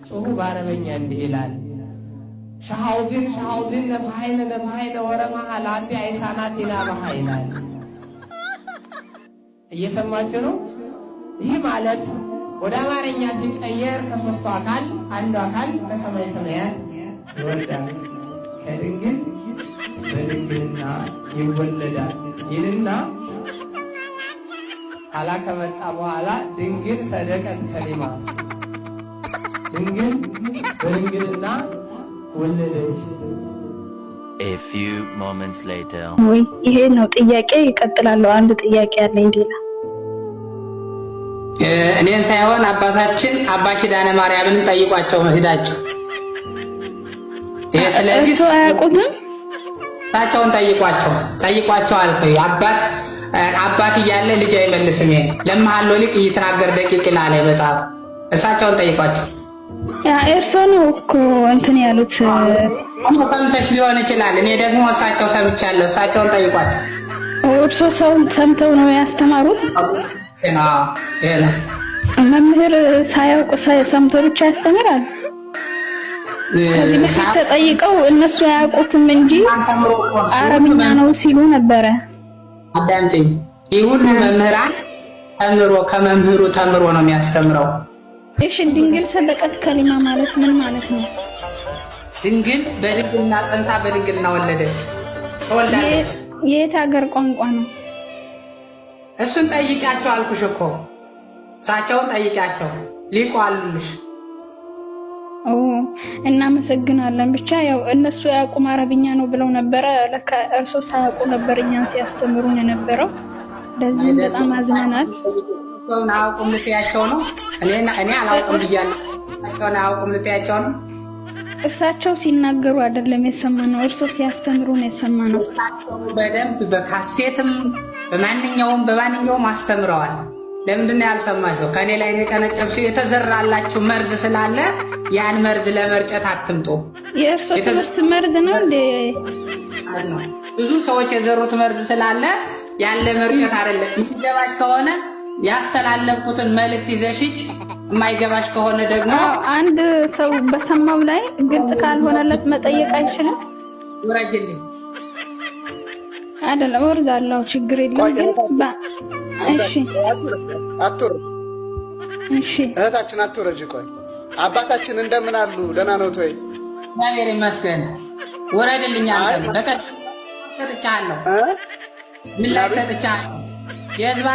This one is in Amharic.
ጽሑፉ በአረበኛ እንዲህ ይላል። ሸሐውዚን ሸሐውዚን ነፍሐይነ ነፍሐይነ ወረማሃ ላቲ አይሳናት ይናባሃ ይላል። እየሰማችሁ ነው። ይህ ማለት ወደ አማርኛ ሲቀየር ከሶስቱ አካል አንዱ አካል ከሰማይ ሰማያት ይወርዳል፣ ከድንግል በድንግልና ይወለዳል ይልና ኋላ ከመጣ በኋላ ድንግል ሰደቀት ከሊማ፣ ድንግል በድንግልና ወለደች። A few moments later. ወይ ይሄ ነው ጥያቄ። ይቀጥላለሁ። አንድ ጥያቄ አለኝ ሌላ። እኔን ሳይሆን አባታችን አባ ኪዳነ ማርያምን ጠይቋቸው ሂዳችሁ። ይሄ ስለዚህ እርሶ አያውቁትም? እሳቸውን ጠይቋቸው፣ ጠይቋቸው አልኩኝ። አባት አባት እያለ ልጅ አይመልስም። ይሄ ለመሐሎ ሊቅ እየተናገር ደቂቅ ይላል መጽሐፍ። እሳቸውን ጠይቋቸው። ያ እርሶ ነው እኮ እንትን ያሉት። ሰምተሽ ሊሆን ይችላል። እኔ ደግሞ እሳቸው ሰምቻለሁ። እሳቸውን ጠይቋቸው። እርሶ ሰው ሰምተው ነው ያስተማሩት? ይሄ ነው። መምህር ሳያውቅ ሰምቶ ብቻ ያስተምራል? ከዚህ በፊት ተጠይቀው እነሱ አያውቁትም እንጂ አረብኛ ነው ሲሉ ነበረ። አዳምጪኝ። ይህ ሁሉ መምህራን ተምሮ ከመምህሩ ተምሮ ነው የሚያስተምረው። እሺ፣ ድንግል ሰደቀት ከሊማ ማለት ምን ማለት ነው? ድንግል በድንግልና ጸንሳ በድንግልና ወለደች፣ ተወልዳለች። የት ሀገር ቋንቋ ነው? እሱን ጠይቂያቸው አልኩሽ እኮ፣ እሳቸውን ጠይቂያቸው፣ ሊቁ አሉልሽ። ኦ፣ እናመሰግናለን። ብቻ ያው እነሱ ያውቁም አረብኛ ነው ብለው ነበረ። ለካ እርሶ ሳያውቁ ነበር እኛን ሲያስተምሩን የነበረው። ለዚህም በጣም አዝነናል። እሳቸውን አያውቁም ልትያቸው ነው? እኔ አላውቅም ብያለሁ። እሳቸውን አያውቁም ልትያቸው ነው? እርሳቸው ሲናገሩ አይደለም የሰማነው፣ እርሶ ሲያስተምሩን የሰማነው። እሳቸው በደንብ በካሴትም በማንኛውም በማንኛውም አስተምረዋል። ለምንድን ነው ያልሰማሽው? ከእኔ ላይ የቀነጨብሽው የተዘራላችሁ መርዝ ስላለ ያን መርዝ ለመርጨት አትምጡ። የእርሶ ትምህርት መርዝ ነው እንዴ? ማለት ነው። ብዙ ሰዎች የዘሩት መርዝ ስላለ ያን ለመርጨት አይደለም። የሚገባሽ ከሆነ ያስተላለፍኩትን መልእክት ይዘሽች፣ የማይገባሽ ከሆነ ደግሞ አንድ ሰው በሰማው ላይ ግልጽ ካልሆነለት መጠየቅ አይችልም? ውረጅልኝ። አይደለም፣ እወርዳለሁ፣ ችግር የለም። ግን እሺ። አትወርድ። እሺ። እህታችን አትውረጅ። ቆይ፣ አባታችን እንደምን አሉ? ደህና ነው ወይ? እግዚአብሔር ይመስገን። ውረድልኝ። አንተም በቀን ሰጥቻለሁ፣ ምላሽ ሰጥቻለሁ። የህዝብ